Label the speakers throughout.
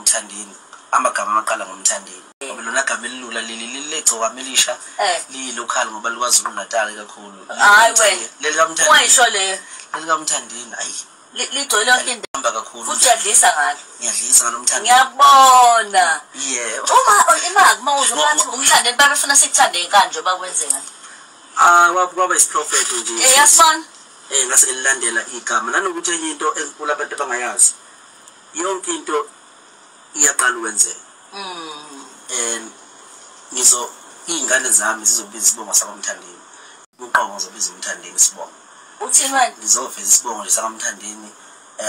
Speaker 1: Mthandeni, amagama amaqala ngoMthandeni, ngoba lona gama elilula leli lilegcokama elisha, liyi-local ngoba likwaZulu Natal kakhulu.
Speaker 2: Hayi wena.
Speaker 1: Leli kaMthandeni.
Speaker 2: Ungayisho leyo.
Speaker 1: Leli kaMthandeni, ayi.
Speaker 2: Ligcwele yonke indawo.
Speaker 1: Hamba kakhulu.
Speaker 2: Futhi uyadlisa ngalo.
Speaker 1: Ngiyadlisa ngalo Mthandeni.
Speaker 2: Ngiyabona.
Speaker 1: Yebo.
Speaker 2: Uma imaki uma uzwa bathi uMthandeni babefuna sikuthande kanje bakwenzeka.
Speaker 1: Ah, kwaba isiprofetho nje.
Speaker 2: Yasibona.
Speaker 1: Ngase ngililandela igama. Nanokuthi enye into enkulu abantu abangayazi. Yonke into iyaqala ukwenzeka. And ngizo iy'ngane zami zizobiza isibongo sakwaMthandeni. Uqongo ngizobiza uMthandeni isibongo.
Speaker 2: Uthini wena?
Speaker 1: Ngizoveza isibongo nje sakaMthandeni.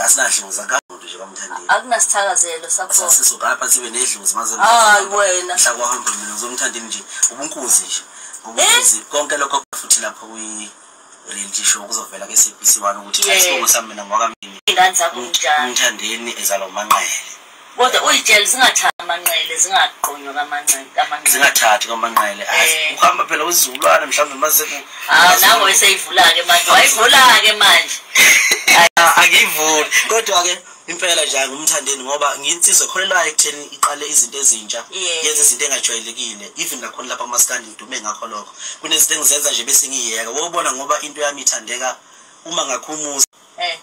Speaker 1: Asinadlozi akamuntu nje kwaMthandeni.
Speaker 2: Akunasithakazelo sakho.
Speaker 1: Sasizokapha sibe nedlozi mase.
Speaker 2: Hayi wena.
Speaker 1: Mhla kwahamba mina ngizomthandeni nje ubunkuzi nje. Ubunkuzi konke lokho futhi lapho kwi reality show kuzovela ke SABC 1 ukuthi isibongo sami mina ngwakamini.
Speaker 2: Ingane zakho njani?
Speaker 1: UMthandeni ezalwa uManqele.
Speaker 2: Kodwa uyitshele zingathathi amanqele, zingaqonywa kamanqele, kamanqele.
Speaker 1: Zingathathi kamanqele. Uhamba phela uzizukulwane mhlawumbe mase ku
Speaker 2: Nango eseyivula ke manje. Wayivula ke manje.
Speaker 1: Angiyivuli. Kodwa ke impela nje ngumthandeni ngoba ngiyinsizwa ekholelwayo ekutheni iqale izinto ezintsha, yenze izinto engajwayelekile. Even nakhona lapha kumaskandi ngidume ngakho lokho. Kunezinto engizenza nje bese ngiyiyeka. Wobona ngoba into yami ithandeka uma ngakhumuza.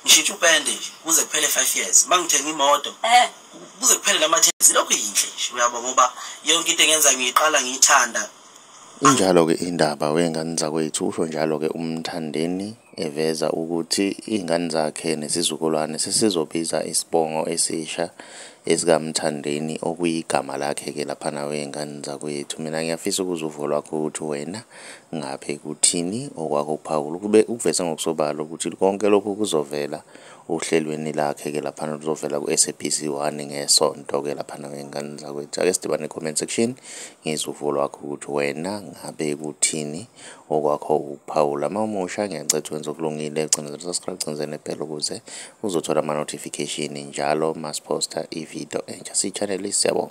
Speaker 1: Ngishintsha upende nje kuze kuphele 5 years. Mangithenga imoto kuze kuphele lamathezi lokho yinhle nje uyabo ngoba yonke into engenza ngiyiqala ngiyithanda.
Speaker 3: Injalo-ke indaba wey'ngane zakwethu, usho njalo-ke uMthandeni eveza ukuthi iy'ngane zakhe nesizukulwane sesizobiza isibongo esisha esikaMthandeni okuyigama lakhe-ke laphana wey'ngane zakwethu. Mina ngiyafisa ukuzwa uvo lwakho ukuthi wena ngabe kuthini okwakho ukuphawula, ukube ukuveze ngokusobala ukuthi konke lokhu kuzovela ohlelweni lakhe-ke laphana luzovela ku-SABC 1 ngesonto-ke laphana wey'ngane zakwethu. Ake sidibane comment section ngizwe uvo lwakho ukuthi wena ngabe kuthini okwakho ukuphawula. Uma umusha ngiyacela wenze okulungile, gcina subscribe, gcina nebell ukuze uzothola ama-notification njalo masiphosta ividiyo entsha. Si-channel siyabonga.